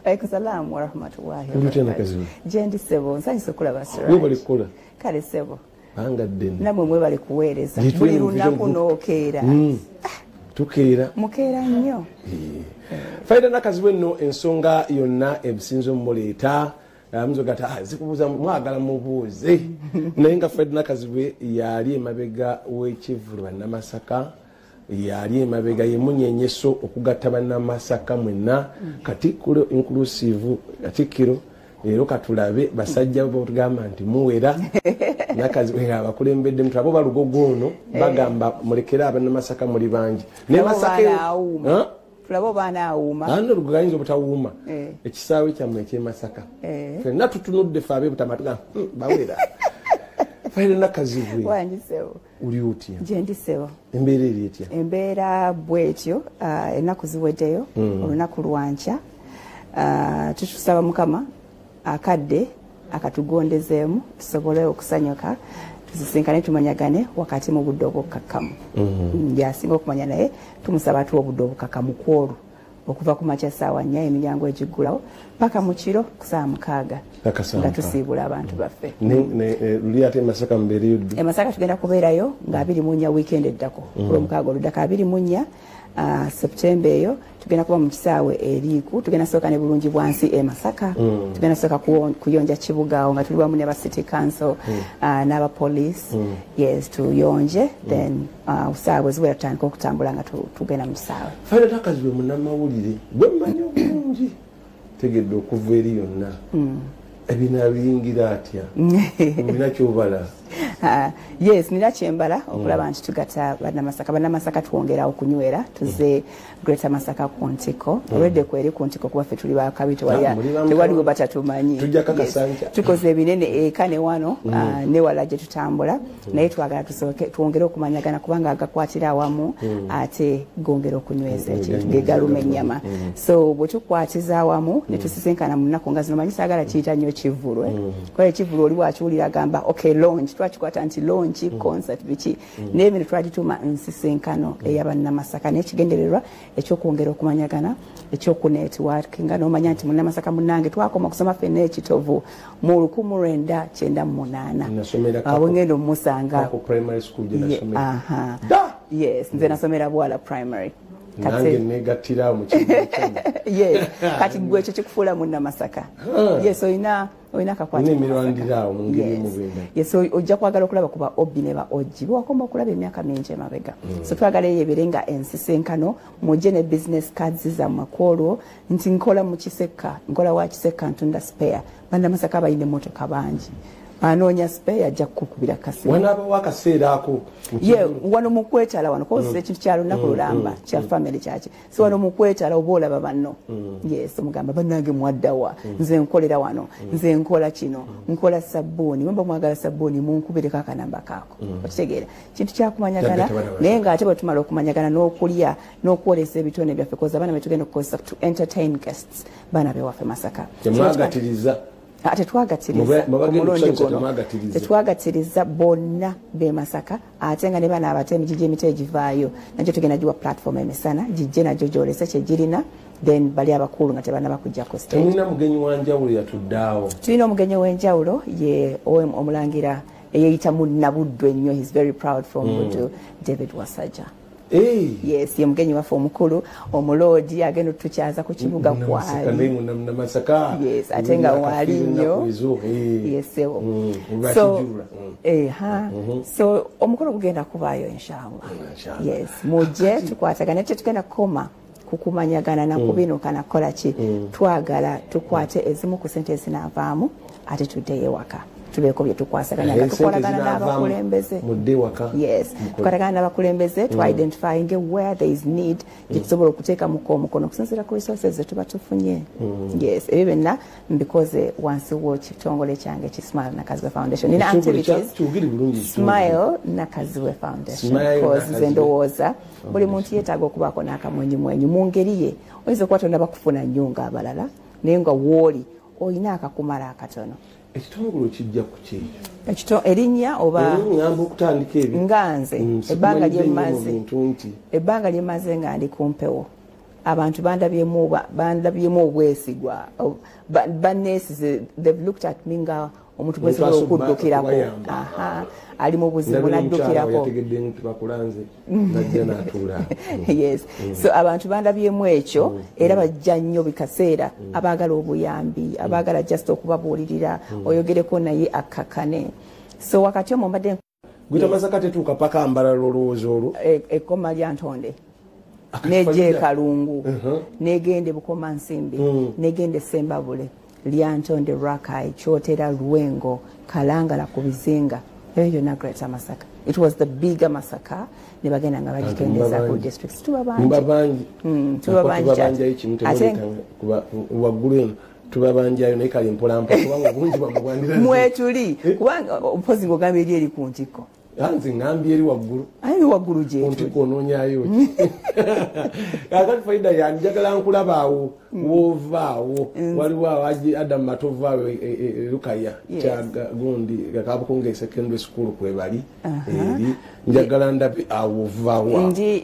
Alaikum salaam wa rahmatullahi. Oli otya, Nakazibwe? Gyendi ssebo, nsanyusa okulaba. Webale kukola. Kale ssebo. Banga ddene. Namwe mwebale kuweereza. Buli lunaku n'okeera. Tukeera. Mukeera nnyo. Faida Nakazibwe nno, ensonga yonna ebisinza omuleeta muzogata zikubuuza, mwagala mubuuze, naye nga Faida Nakazibwe yali emabega w'ekivvulu Bannamasaka, yali emabega yemunyenyeso okugatta Bannamasaka mwenna. Katikkiro inclusive, katikkiro leero katulabe basajja botugamba nti muwera. Nakazibwe abakulembedde mutulabo balugogo ono bagamba mulekere Abannamasaka, muli bangi. Naye Masaka tulaba obaana awuuma. Ano lugogo ayinza obutawuuma. Ekisaawe kyammwe ekyemasaka, fenna tutunudde ffe ab'ebutama tugamba bawera. Faida Nakazibwe. Wangi ssebo. Oli otya? Gyendi ssebo. Embeera eri etya? Embeera bwetyo, ennaku ziweddeyo, olunaku lwankya. Tutusaba Mukama akadde akatugondezeemu tusobole okusanyuka, tusisinkane, tumanyagane wakati mu budde obukkakkamu. Yasinga okumanya, naye tumusaba atuwa obudde obukkakkamu kwolwo okuva ku makya ssaawa 4 emiryango egiggulawo paka mu kiro ku ssaawa 6 Paka ssaawa nga 6. tusiibula abantu baffe. Luli ate Masaka mubeereyo ddi? E Masaka tugenda kubeerayo nga 24, weekend eddako, olwomukaaga oluddako, 24 September. Eyo tugenda kuba mu kisaawe eriiku. Tugenda sooka ne bulungi bwansi e Masaka. Tugenda sooka kuyonja kibuga awo nga tuli wamu ne ba city council n'aba police. Yes, tuyonje, then saawa ziwera tutandika okutambula nga tugenda mu kisaawe. Faida Nakazibwe munnamawulire gwe mmanyi obulungi, tegedde okuva eri yonna ebinaabiyingira atya, olina kyobala? Yes, nina kyembala okulaba nti tugatta Bannamasaka. Bannamasaka twongera okunywera, tuze Greater Masaka ku ntiko. Olwedde kweri ku ntiko kuba ffe tuli bakabi, tewaliwo batatumanyi. Tujja kakasa nkya. Tukoze ebinene eka ne wano ne wala gye tutambula, naye twagala tusooke twongere okumanyagana kubanga agakwatira awamu ate gongera okunyweza ekintu, ge galuma ennyama. So bwe tukwatiza awamu ne tusisinkana mu nnaku nga zino, manyi saagala kiyita nnyo kivvulu, eh? Kuba ekivvulu oli bwakiwulira agamba okay, launch, twakikwata nti launch, concert, biki, naye bino twagituuma nsisinkano ey'Abannamasaka n'ekigendererwa ekyokwongera okumanyagana, ekyokunetworkinga, n'omanya nti Munnamasaka munnange twakoma okusoma ffenna ekitovu mu 1998. Nasomera awo ngenda omusanga Kako Primary School gye nasomera. Aha. Da! Yes, nze nasomera Bwala Primary. Nange negattira mu kibuga kyammwe. Yes, kati gwe ekyo kikufuula Munnamasaka. Yes, olina akakwate Olina ku Masaka. emirandira awo mu ngeri Yes. emu bwenda. Yes, so ojja kwagala okulaba kuba obbi ne ba ojji bewakoma okulaba emyaka mingi emabega. So twagala eyo ebeere nga ensisinkano, mujje ne business cards zammwe kwolwo nti nkola mu Kisekka, nkola wa Kisekka, ntunda spare. Bannamasaka balina emmotoka bangi, anoonya spare ajja kukukubira kasimu. Wanaabawo akaseera ako mu Ye kivvulu? Wano mukwetala wano kozesa ekintu kya lunaku lulamba kya family kyaki, so wano mukwetala oba olaba banno. Yes, omugamba bannange mwaddawa, nze nkolera wano, nze nkola kino, nkola sabbuuni, wemba mwagala sabbuuni munkubireko akanamba kaako. Okitegeera, kintu kyakumanyagana. Kyagatta bana. Naye ng'ate bwe tumala okumanyagana n'okulya n'okwolesa ebitone byaffe, koza abaana betugenda okukozesa to entertain guests, baana bewaffe Masaka. Temwagatiriza? Tetwagatiriza. Mubagenda omulundi okusanyusa. guno. Temwagatiriza. Tetwagatiriza, bonna be Masaka, ate nga ne bana abato emigigi emito egivaayo nagyo tugenda giwa platform emisana gijje nagyo gyolese kyegirina, then bali abakulu nga tebanaba kujjako stage. Temulina mugenyi wanjawulo yatuddaawo? Tulina omugenyi ow'enjawulo, ye omulangira eyeyita Munnabuddu ennyo. He's very proud from Buddu, David Wasaja. Yes, ye mugenyi waffe omukulu, omuloodi agenda otutukyaza ku kibuga kwali. Namasaka. Yes, ate nga waali nnyo. Yes, sebo. So, ha. So omukolo gugenda kubaayo inshallah. Inshallah. Yes, mujje tukwatagane. Tetugenda kukoma kukumanyagana na kubinuka na kukola ki, twagala tukwate ezimu ku sente ezinaavaamu ate tuddeyo ewaka tubeeko bye tukwasaganya nga tukolagana n'abakulembeze. Mudde waka. Yes, tukwatagana n'abakulembeze, tu identifying where there is need gye tusobola okuteekamuko omukono okusinziira ku resources zetuba tufunye. Yes, ebyo byonna mbikoze wansi w'ekitongole kyange ki Smile Nakazibwe Foundation. Nina Ekitongole activities. Kyogere bulungi ekitongole. Smile Nakazibwe Foundation. Smile Because nze Nakazibwe. ndowooza buli muntu yeetaaga okubaako n'akamwenyumwenyu mu ngeri ye. Oyinza okuba tonnaba kufuna nnyo ng'abalala, naye nga wooli olina akakumala akatono. Ekitongole kijja ku kyekyo? Erinnya oba? Era ŋŋamba okutandika ebyo. Nga nze ebbanga Sikumanyidde nnyo mu lyemmaze bintu nti ebbanga lyemmaze nga ndi ku mpewo. Abantu bandabyemu obwesigwa, banneesize. They've looked at me nga omuntu gwesobola okuddukirako, ali mu buzibu naddukirako. Yes, so abantu bandabyemu ekyo, era bajja nnyo bikaseera abaagala obuyambi, abaagala just okubabuulirira, oyogereko naye akkakane. So wakati omwo mbadde Gwita Masaka tetuuka paka Mbarara, olowooza olwo? Ekkoma lya Ntonde, nejja Ekalungu, negenda Ebukoma Nsimbi, negenda Esembabule, Lyantonde, Rakai, Kyotera, Lwengo, Kalangala ku bizinga eyo yonna Greater Masaka. It was the bigger Masaka, ne bagenda nga bagikendeza ku districts. Tuba bangi, tuba bangi. Ate waggulu eno tubabanjayo, naye kale mpolampola, kubanga obungi bwamwe. Mwetuli, kubanga mpozi ng'ogambye eri ku ntikko. Nze ngambye eri waggulu. Ayi, waggulu gyetuli. Ntikko onoonyayo ki? Kakati Faida, yanjagala nkulaba awo woovaawo. Waliwo awo Adam Matovu awo Lukaya kyagundi Kabukunga Secondary School kwebali eri. Njagala ndabe awo ovaawo. Ndi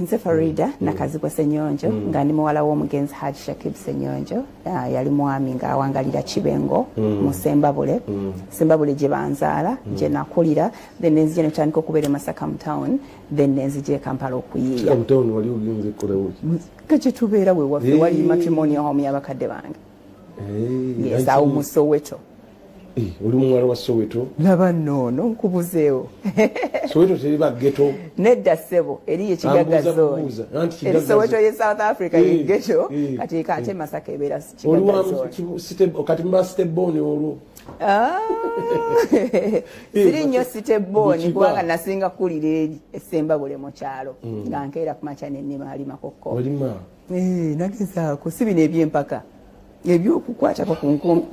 nze Farida Nakazibwe Senyonjo, nga ndi muwala w'omugenzi Haj Shakib Senyonjo. Yali mwami ng'awangalira Kibengo mu Sembabule. Sembabule gye banzaala, gye nakulira, then nenzija netandika okubeera e Masaka mu town, then nenzija e Kampala okuyiiya. Mu town wali ogenze kukola ki? Kye tubeera we waffe, wali matrimonial home y'abakadde bange. Yes, awo mu Soweto. Oli muwala wa Soweto? Laba nno nkubuzeewo. Soweto teriba ghetto? Nedda ssebo, eriyo Kigagga Zone. Eri Soweto ye South Africa ye ghetto, kati ate Masaka ebeera Kigagga Zone. Kati muba city born olwo? Siri nnyo city born, kubanga nasinga kukulira eri Essembabule mu kyalo, nga nkeera ku makya nennima, alimakokko. Olima? Nagezaako, si bino ebyempaka, ebyokukwatako ku nkumbi,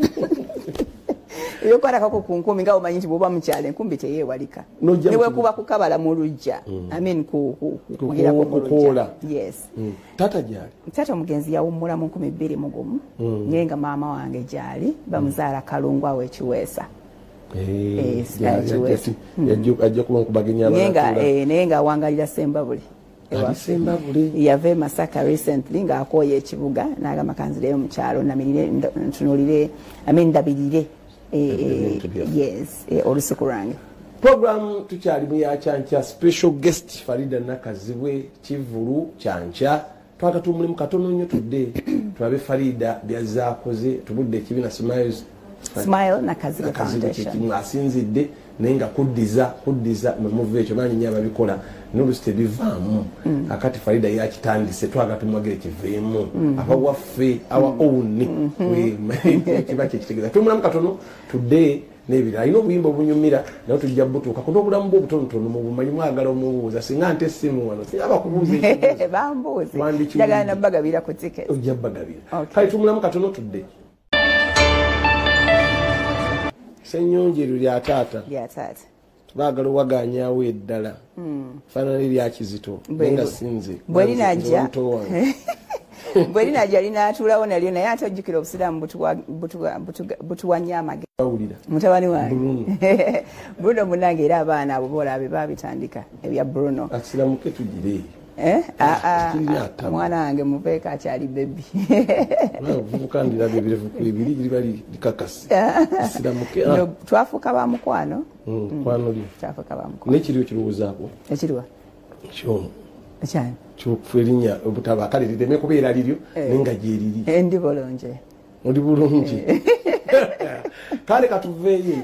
ebyokukwatako ku nkumbi, nga omanyi nti bw'oba mukyalo enkumbi teyeewalika, ne bwekuba kukabala mu luggya, I mean kugirako mu luggya. Yes. Taata gyali? Taata omugenzi yawummula mu 2001, naye nga maama wange gyali, bamuzaala Kalungu awo Ekiweesa. Ajja kuba nkubagenyi. Naye ng'awangalira Sembabule. Yava e Masaka recently ng'akooya ekibuga, n'agamba kanzireyo mu kyalo namirire, ntunuulire, I mean ndabirire, yes, olusuku lwange. Program tukyali mu yakyankya, special guest Farida Nakazibwe, kivulu kyankya. Twaka tumulimu katono nnyo tudde tulabe Farida byazaakoze. Tubudde ekibiina Smiles Smile Nakazibwe Foundation. Asinzidde naye nga kuddiza mwemuva ekyo manyi nnyo ababikola n'olusi tebivaamu. Akati Farida yakitandise, twagala tumwagire kiveemu. Abawaffe, our own, kiba kyekitegeeza. Tumulamu katono tudde n'ebirala. Alina obuyimba obunyumira, naye tujja butuukako n'obulamu bwe obutonotono mubumanyi. Mwagala omubuuza, singa nte essimu wano, singa bakubuuza ekibuuzo. Bambuuze, njagala nabagabira ku ticket. Ojja bagabira. Kale tumulamu katono tudde. Senyonjo eryo lya taata? Lya taata. Baagala owaganyawo eddala, faanana erya Kizito, naye nga sinze. Bwe linajja, bwe linajja linaatuulawo nalyo, naye ate ojjukira obusiraamu butuwa nnyo amagezi. Bawulira. Mutabani wange Bruno munange, era abaana abo boolabe babitandika ebya Bruno. Akisiramuke tugire. Mwana wange muveeko, akyali baby. Obuvubuka ndiraba ebirevu ebiri liba likakasi. Isiramuke. Twafuuka ba mukwano. Kwano lyo. Twafuuka ba mukwano. N'ekiriwo kirowoozaako? Ekiriwa? Kyono. Ekyani? Kyokufa erinnya obutaba, kale lireme kubeera liryo, naye nga gyeriri. Ndi bulungi. Oli bulungi. Kale katuveeyo,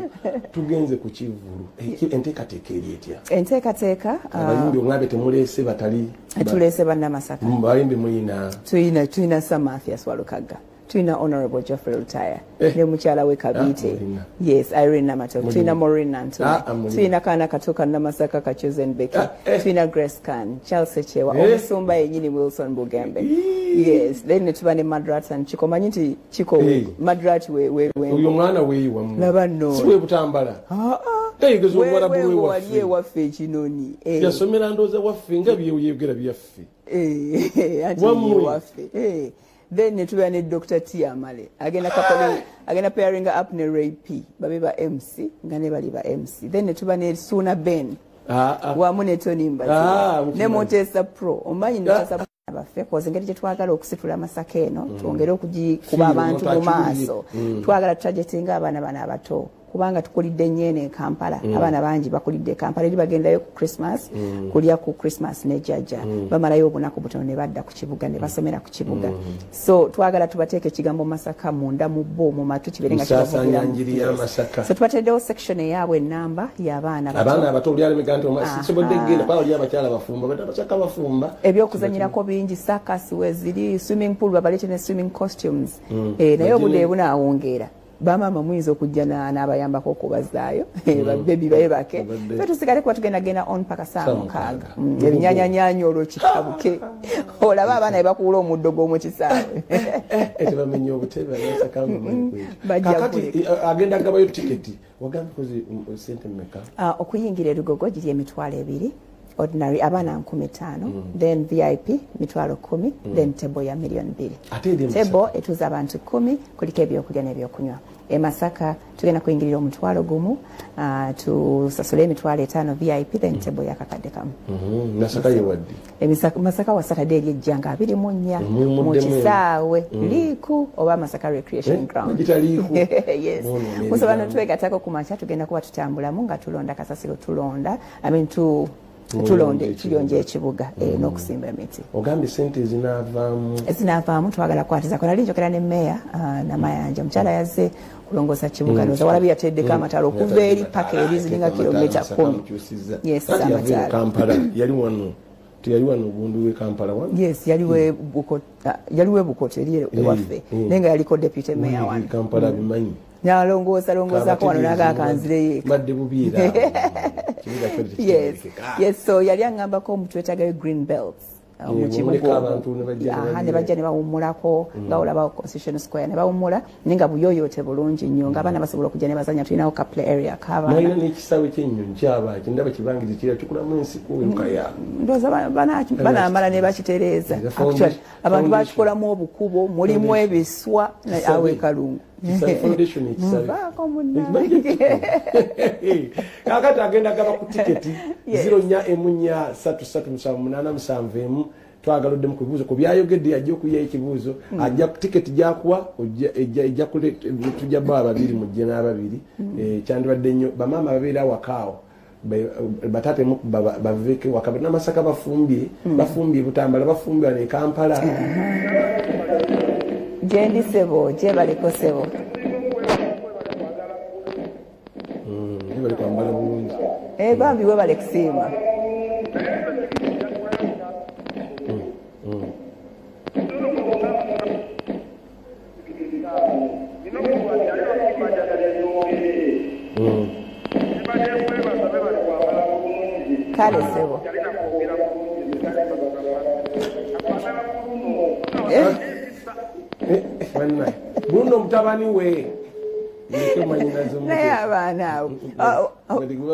tugenze ku kivvulu. Enteekateeka eri etya? Enteekateeka, abayimbi oŋŋambe temuleese batali? Tuleese Bannamasaka. Bayimbi mulina? Tulina Sir Mathias Walukagga, tulina Honorable Geoffrey Lutaya ne mukyala we Kabite, yes, Irene Namatovu, tulina Maureen Nantone, tulina kaana kato Kannamasaka ka Chosen Becky, tulina Grace Khan, Charles Chewa, omusumba yenyini Wilson Bugembe. Yes, then ne tuba ne Madrat and Chiko. Manyi nti Chiko Madrat we Oyo mwana weewamu. Laba nno. Si we Butambala? Tegeza obuwarabu. Wali wewaffe. Ewaffe Ekinoni. Yasomera ndooza waffe, nga byeyogera byaffe. Anti waffe. Then ne tubeera ne Dr. T Amale. Agenda couple, agenda pairing up ne Ray P. Babe ba MC, nga ne bali ba MC. Then ne tuba ne Suna Ben. Wamu ne Tony Mbati. Ne Mutesa Pro. Omanyi Mutesa. baffe, koze engeri gye twagala okusitula Masaka eno, twongere okugikuba abantu mu maaso, twagala tutargetinga abaana bano abato, kubanga tukulidde nnyo eno e Kampala. Abaana bangi bakulidde e Kampala, eri bagendayo ku Christmas, kulya ku Christmas ne jjajja, bamalayo obunaku butono ne badda ku kibuga ne basomera ku kibuga. So twagala tubateeke ekigambo Masaka munda mu bo mu matu, kibeere nga Nsaasaanya njiri ya Masaka. So tubateddewo section eyaabwe enamba y'abaana bato. Abaana abato oli alemega nti sisobodde kugenda kuba oli abakyala bafumba, but Abasaka bafumba. Ebyokuzanyirako bingi, circus weziri, swimming pool, babaleete ne swimming costumes. Naye obudde bunaawongeera, bamaama muyinza okujja n'abayambako okubazaayo babebi bayebake, fe tusigale kuba tugenda genda on paka saa Saa 6. 6. Ebinyanyanyanya olwo kitabuke, olaba abaana be bakuula omuddo gw'omukisaawe. Tebamenya obutebe, Abasaka bamanyi kwekyo. Bajja Kakati kuleka. Agenda gabayo tiketi, wagambye kozi sente mmeka? Ah, okuyingira erugogo giri 20,000 ordinary, abaana 5,000, then VIP 10,000, then table ya 2,000,000. Ate eri e Masaka? Table etuuza abantu 10, kuliko ebyokulya n'ebyokunywa. E Masaka tugenda kuyingirira 1,000, tusasule 5,000 VIP, then table yakakadde kamu. Masaka yewadde? Masaka wa Saturday eri ejja nga 24 Muwummuddemu mu eno. kisaawe Liiku oba Masaka Recreation Ground. Bagiyita Liiku. Yes. Mwonoona Musobola ebigambo. notwegattako ku makya, tugenda kuba tutambulamu nga tulonda kasasiro, tulonda, I mean, tu Tulonda tulonde ekibuga. Tulonje ekibuga, n'okusimba emiti. Ogambye sente ezinaavaamu? Ezinaavaamu twagala kukwatizako. Nali njogera ne meeya Namayanja, omukyala yazze kulongoosa kibuga, ndowooza walabye yateddeko amatala okuva eri paka eri, ziringa kilomita 10. Yes, Anti yava e amataala. Kampala, yali wano, teyali wano ogundu we Kampala wano. Yes, yaliwe Bukoto eri ewaffe, naye nga yaliko deputy mayor wano. Kampala bimanyi. Nalongoosa longoosako wano n'agaakanzireyo eka. Badde bubiira kibuga kyo. Yes, so yali aŋŋambako mutwetagayo green belts mu kibuga Muleka omwo. Abantu ne bajja ne Aha, ne bagira. bajja ne bawummulako, nga olaba Constitution Square ne bawummula, naye nga buyoyoote bulungi nnyo, ng'abaana basobola okujja ne bazanya. Tulinawo ka play area k'abaana. Nalina n'ekisaawe ky'ennyonyi kyabaki, ndaba kibangirizi kira kikulamu ensiko erukaya. Ndowooza banaamala ne bakitereeza. Actually, abantu bakikolamu obukubo, mulimu ebiswa awo e Kalungu. Kisabe Foundation ekisabe. Nvaako munnange. Kakati agenda gaba ku tiketi. Yes. 0443378871, twagala oddemu ku bibuuzo ku byayogedde, ajja okuyayo ekibuuzo, ajja tiketi gyakuwa ejja tujja bawa babiri, mujje n'ababiri. Kyandibadde nnyo bamaama babeera awakaawo, bataatemu baveeko ewaka, Namasaka bafumbye, bafumbye Butambala, bafumbye wano e Kampala. Gyendi sebo, gyebaleko sebo. Bali kwambala bulungi. Bambi webale kusiima. Kale sebo. Bannaye, Bruno mutabani we muleke mwanyinaze. Naye abaana abo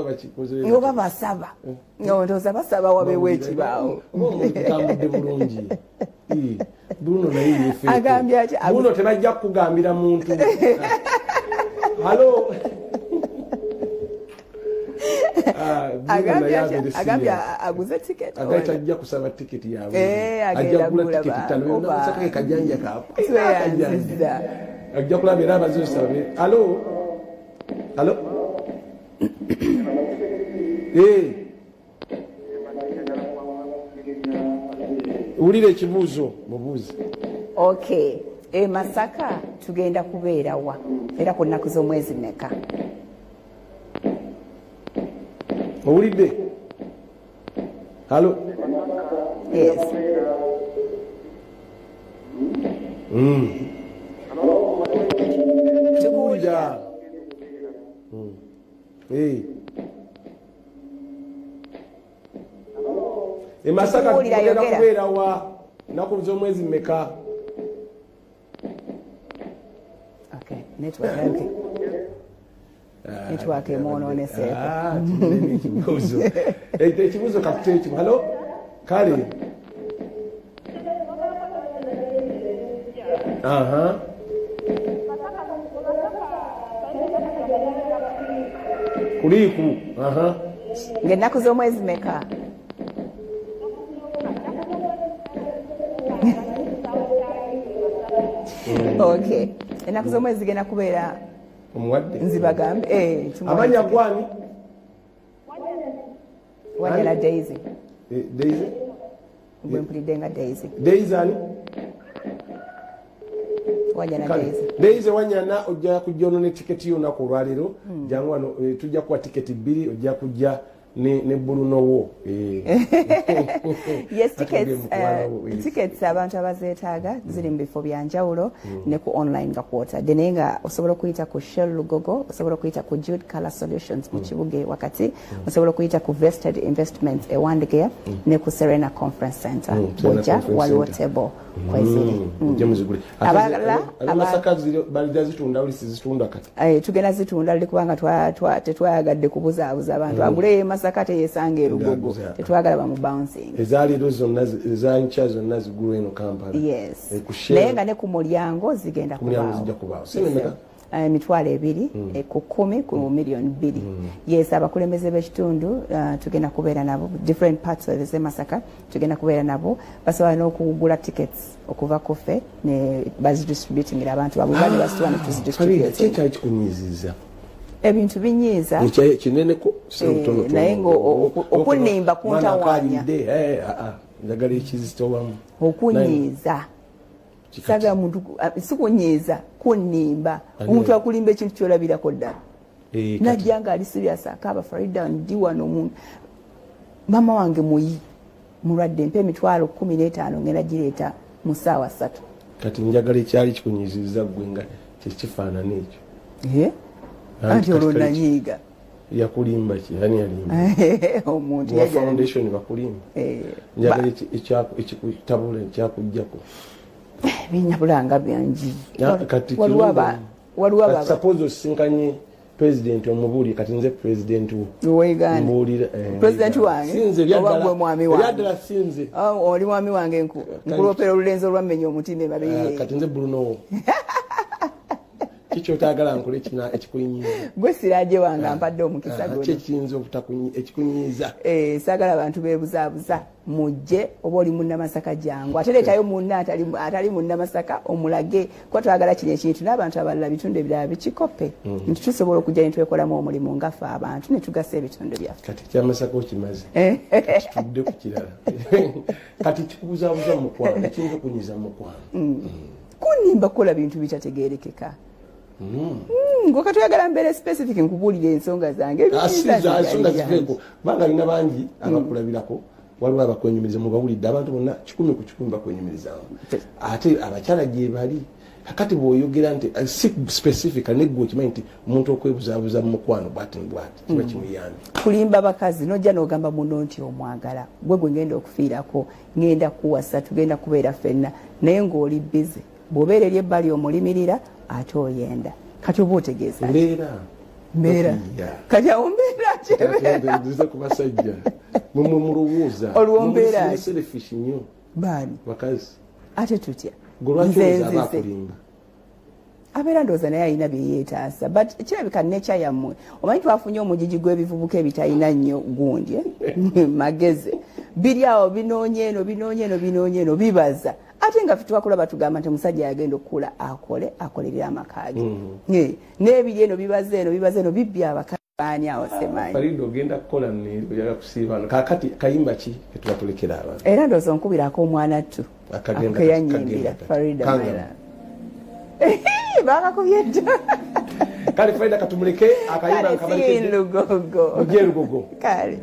Bakikoze. Oba basaba, ndowooza basaba wabeewo ekibaawo. Tutambudde bulungi. Bruno naye yefeeko. Agambye ati Bruno tebajja kukugambira muntu. Halo. Ah, Bruno Agambye naye ati abeere agambye serious. aguze tiketi. Agambye tajja kusaba tiketi yaabwe. Agenda Ajja kugula kugula tiketi 5. oba. Namasaka ke kajanja kaabwe. Tweyanziza. Ajja kulaba era abazozesa babe. Halo. Halo. Wulira ekibuuzo, mubuuze. Okay, e Masaka tugenda kubeera wa era ku nnaku z'omwezi mmeka? Owulidde? Halo. Yes. Tukuwulira. E Masaka Tukuwulira, tugenda yogera. kubeera wa, nnaku z'omwezi mmeka? Okay, network, okay. Network emwonooneseeko. Ah, kinene ekibuuzo. Ekibuuzo kakute ekimu. Halo? Kale. Aha. Kuliiku. Aha. Ng'ennaku z'omwezi mmeka? Okay, ennaku z'omwezi zigenda kubeera omuwadde nzibagambe. Amanya gwani? Wanyana Daisy. Daisy? Gwe mpulidde nga Daisy. Daisy ani? Wanyana Daisy. Daisy Wanyana ojja kujja ono ne tiketi yo olunaku olwaleero. Jangu wano, tujja kuwa tiketi 2, ojja kujja ne Bruno wo. Yes, tickets abantu abazeetaaga ziri mu bifo bya njawulo ne ku online nga kwotadde, naye nga osobola okuyita ku Shell Lugogo, osobola okuyita ku Jude Color Solutions mu kibuga wakati, osobola okuyita ku Vested Investments e Wandegeya ne ku Serena Conference Center. Bw'ojja waliwo table kweziri. Mujje muzigule. Abamasaka balija zitunda oli sizitunda kati. Tugenda zitunda luli kubanga tetwayagadde kubuzaabuza abantu. Agule Masaka teyesanga e Lugogo, tetwagala bamu bouncing. Ezaaleero zonna ezankya zonna zigulwa eno Kampala. Yes. Naye nga ne ku mulyango zigenda kubaawo. 20,000 ku 10 ku 2 million. Yes, abakulembeze b'ekitundu tugenda kubeera nabo, different parts of the Masaka tugenda kubeera nabo, basobola n'okugula tickets okuva ku ffe ne bazidistributingira abantu baabwe, bali basitula ne tuzidistribute. Kiki kikunyiziza? Ebintu binyiiza. Kineneko naye nga okunnimba kuntawaanya. Njagala ekizitowamu. Okunyiiza. Saga muntu sikunyiiza, kunnimba. Omuntu akulimba ekintu ky'olabirako ddala. Najja nga ali serious akaaba, Farida ndi wano omuntu. Mama wange muyi mulwadde, mpa 15,000 ngenda gireeta mu ssaawa 3. Kati njagala ekyali kikunyiizizza ggwe nga kyekifaanana ekyo. Anti olwo nanyiiga. Yakulimba ki? Ani yalimba? Omuntu wa foundation bakulimba. Njagala ekikutabula ekyakuggyako. Binyabulanga byangi. Waliwo aba suppose osinkanye president omubuulire, kati nze president wo. Mbuulira. President wange. Sinze oba gwe mwami wange. Byaddala sinze. Oli mwami wange nkulopera olulenzi olwamenya omutima emabega. Kati nze Bruno wo. Kiki otagala nkole kina ekikunyiiza? Gwe siraje wange ampadde omukisa guno. Ki ekiyinza ekikunyiiza? Saagala abantu beebuzaabuza. Mujje oba oli munnamasaka jangu. Ate leetayo munna atali munnamasaka omulage kuba twagala kino ekintu n'abantu abalala bitundu ebirala bikikope. Nti tusobola okujja ne twekolamu omulimu nga ffe abantu ne tugasa ebitundu byaffe. Kati ekyamasaka okimaze. Kati tudde ku kirala. Kati kikubuzaabuza mu mukwano, ekiyinza okunyiiza mu mukwano. Kunnimba kukola bintu bitategeerekeka. Ng'okati oyagala mbeere specific nkubuulire ensonga zange. Ensonga ziveeko kubanga alina bangi abakulabirako, waliwo abakwenyumiriza mubawulidde abantu bonna 1 ku 1 bakwenyumirizaamu. Ate abakyala gye bali kakati bw'oyogera nti si specific neggwe okimanyi nti omuntu okwebuzaabuza mu mukwano bwati bwati kiba kimuyambye. Kulimba bakazi n'ojja n'ogamba muno nti omwagala, gwe gwe ngenda okufiirako, ngenda kuwasa, tugenda kubeera ffenna, naye ng'oli busy. Bw'obeera eri ebbali omulimirira ate oyenda. Kati oba otegeeza mbeera. Mbeera. Kati awo mbeera kyebeera. Nziza ku basajja. Mumwe mulowooza. Olwo mbeera ki? Selfish nnyo. Baani? Bakazi. Ate tutya? Gwe lwaki olowooza aba akulimba? Abeera ndowooza naye alina bye yeetaasa. But kirabika nature yammwe. Omanyi twafunye omugigi gw'ebivubuka ebitalina nnyo gundi, magezi. Biri awo binoonya eno, binoonya eno, binoonya eno, bibaza. Ate nga ffe twakula batugamba nti omusajja yagenda okukula akole, akolerere amaka ge. N'ebiri eno bibaza eno, bibaza eno, bibbya abakazi baani awo simanyi. Farida ogenda kukola oyagala kusiiba wano. Kaakati kayimba ki ke tuba tulekera abantu? Era ndowooza onkubirako omwana ttu. Akagenda Akeyanyimbira, Farida Myla. Baakakubye dda. Kale Farida katumuleke akayimba nkabaleke. Lugogo. Mujje Lugogo. Kale.